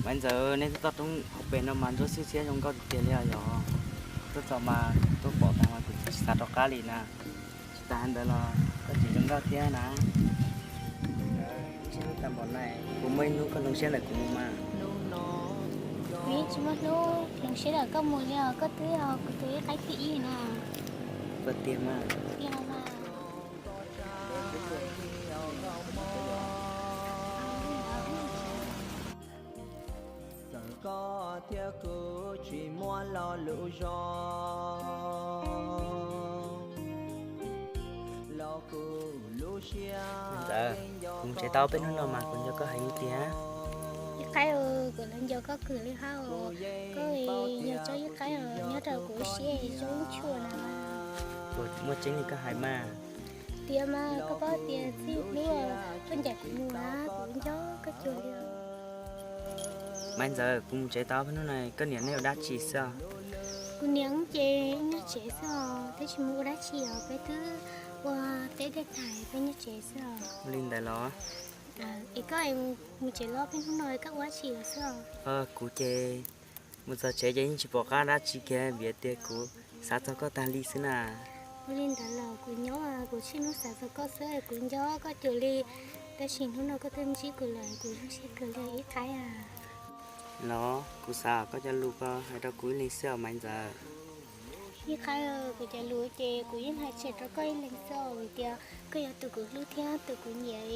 Maiv Ntxawm, nej tuaj txog roob hauv pes no mas ntsuab xiab xiab zoo nkauj tiag tiag li os. Yog tuaj txog mas tuaj pom tag mas kuv tsis xav rov qab li na. Tsis tas ntawd los koj tseem zoo nkauj thiab na. Tsis tas npaum no, kuv muaj ib hnub koj hloov siab ntawm kuv mus mas. Kuv yeej tsis muaj hnub hloov siab ntawm koj mus li os, koj twb yog kuv tus ib qaib thib ib na. Koj tiag mas. Tiag mas. Txawm koj thiab kuv tsis muaj lo lus zoo, los kuv lub siab Ntxawm, kuv mus tsev tau peb hnub no mas kuv nco koj heev li tiag. Ib qaib, kuv los nco koj kawg li hab os. Koj yog tsob ib qaib os, nyob rau kuv lub siab zoo tshuaj na. Kuv muaj tseeb li koj hais mas. Tiag mas, koj paub tias txij hnub koj ncaim kuv mus na, kuv nco koj cuag li os. Maiv Ntxawm, kuv mus tsev tau peb hnub no, koj niam nej ua dab tsi xwb os? Kuv niam ces nyob tsev xwb os, twb tsis mus ua dab tsi os, peb twb ua teb dej tag peb nyob tsev xwb os. Ua li ntawd los? Es koj mus tsev los peb hnub no koj ua dab tsi los xwb os? Kuv ces mus txog tsev ces yeej tsis pom qab dab tsi kiag vim tias kuv xav txog koj tag li xwb na. Ua li ntawd los kuv nyob kuv tsheej hnub xav txog koj xwb, kuv nco koj cuag li. Tab sis hnub no koj twb ntsib kuv lawm kuv zoo siab kawg li ib qaib. Los kuv xav koj cov lus koj hais rau kuv ib leeg xwb os Maiv Ntxawm. Ib qaib, kuv cov lus ces kuv yeej hais tseg rau koj ib leeg xwb os, vim tias koj yog tus kuv hlub thiab tus kuv nyiam.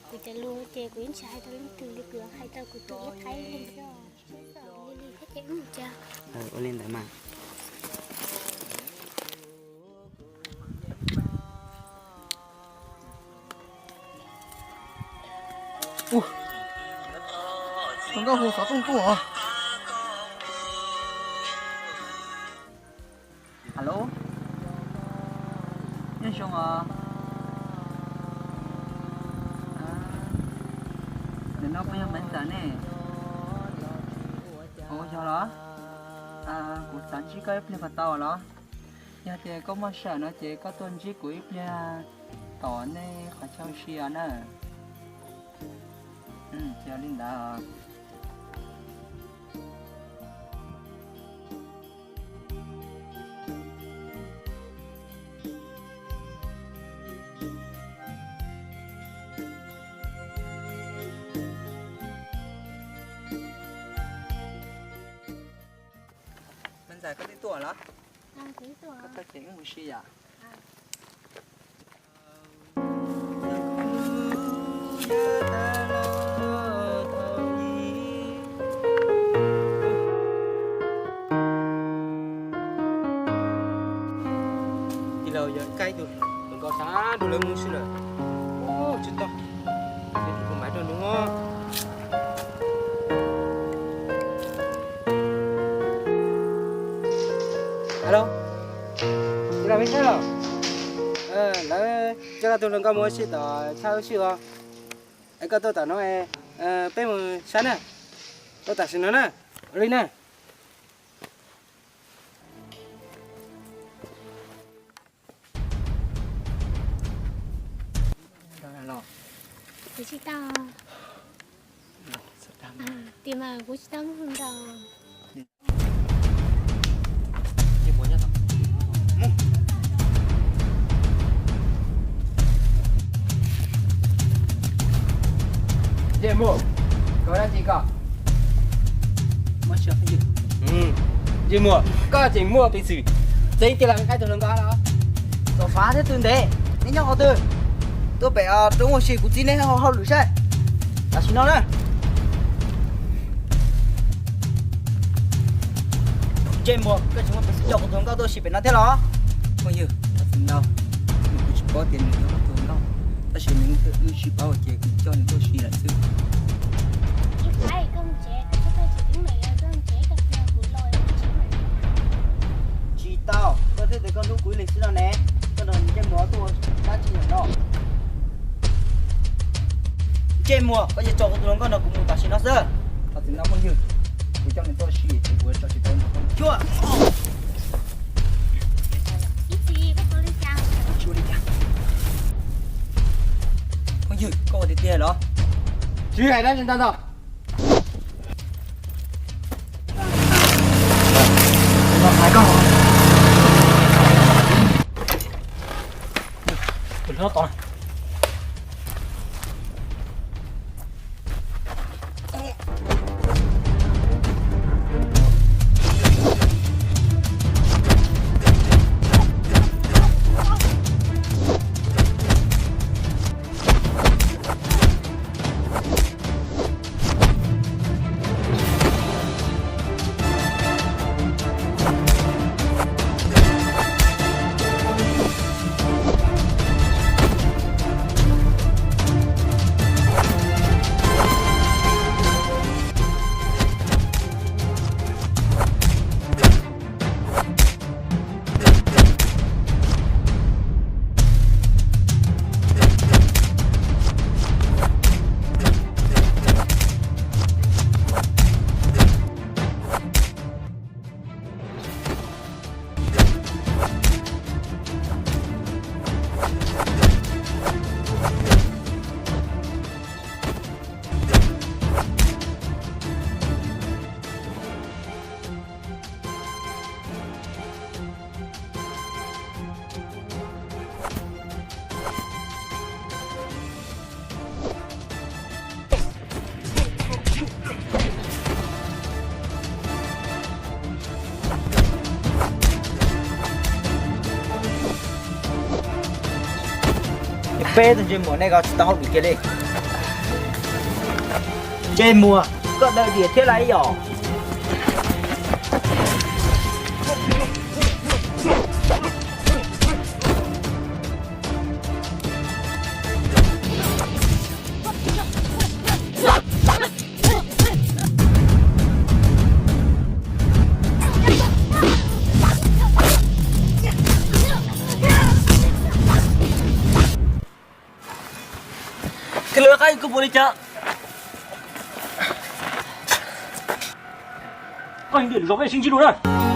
Kuv cov lus ces kuv yeej tsis hais rau leej twg li, kuv hais rau kuv tus ib qaib ib leeg xwb os. Li li thiab ces wb mus tsev. Ua li ntawd mas. Ua nkauj hu xov tooj tuaj os. Alo, nyob zoo os. Nim no puas yog Maiv Ntxawm ne? Ua yog los? Kuv xav ntsib koj ib pliag puas tau los? Yog tias koj muaj sij hawm no ces koj tuaj ntsib kuv ib pliag tom nej qhov chaw ua si os na. Ces li ntawd. Maiv Ntxawm, koj twb tuaj los? Koj tuaj ces wb mus si yom. Tij laug yog kab ib tug hluas nkauj xav nrog lawv mus si lawm. Tsis tau, kuv mam rau nws. Alo, tij laug Meb Xab los? Lawv coj koj tus hluas nkauj mus ua si tom tshaj ua si os. Es koj tuaj tom no, peb mus saib na. Tuaj tam sim no na. Ua li na. Kuv tsis tau. Tias mas kuv tsis tau mus nrog. Ntsej muag, koj dab tsi koj? Ntsej muag, koj tseem muaj peev xwm txeeb tij laug qaib tug hluas nkauj los? Tom fav thiab tw ntev, neb nyob qhov twg? Tuaj pem roob ua si kuv txib neb hauj lwm saib. Tam sim no na. Ntsej muag, koj tseem muaj peev xwm coj kuv tus hluas nkauj tuaj ua si pem no thiab los? Phooj ywg, tab sis no, kuv tsis paub tias nws yog koj tus hluas nkauj, tab sis nws wb tsis paub ces kuv coj nws tuaj ua si lawm xwb. Tias koj hlub kuv ib leeg xwb no ne, koj nrog ntsej muag tuaj ua dab tsi ntawm no? Ntsej muag, koj yuav tso kuv tus hluas nkauj nrog kuv mus tam sim no xwb. Thov txim no phooj ywg, kuv coj nws tuaj ua si ces kuv tso tsis tau nws. Tshuav. Phooj ywg, koj ua tiag tiag los? Tsis hais dab tsi ntau ntau. Peb tus ntsej muag nej ko tsis tau hauj lwm kiag li. Ntsej muag, koj daws diam thiab lauj yom? Koj lawv qab kuv puas li cas? Koj yeej tias zov peb sib ntsib dua na.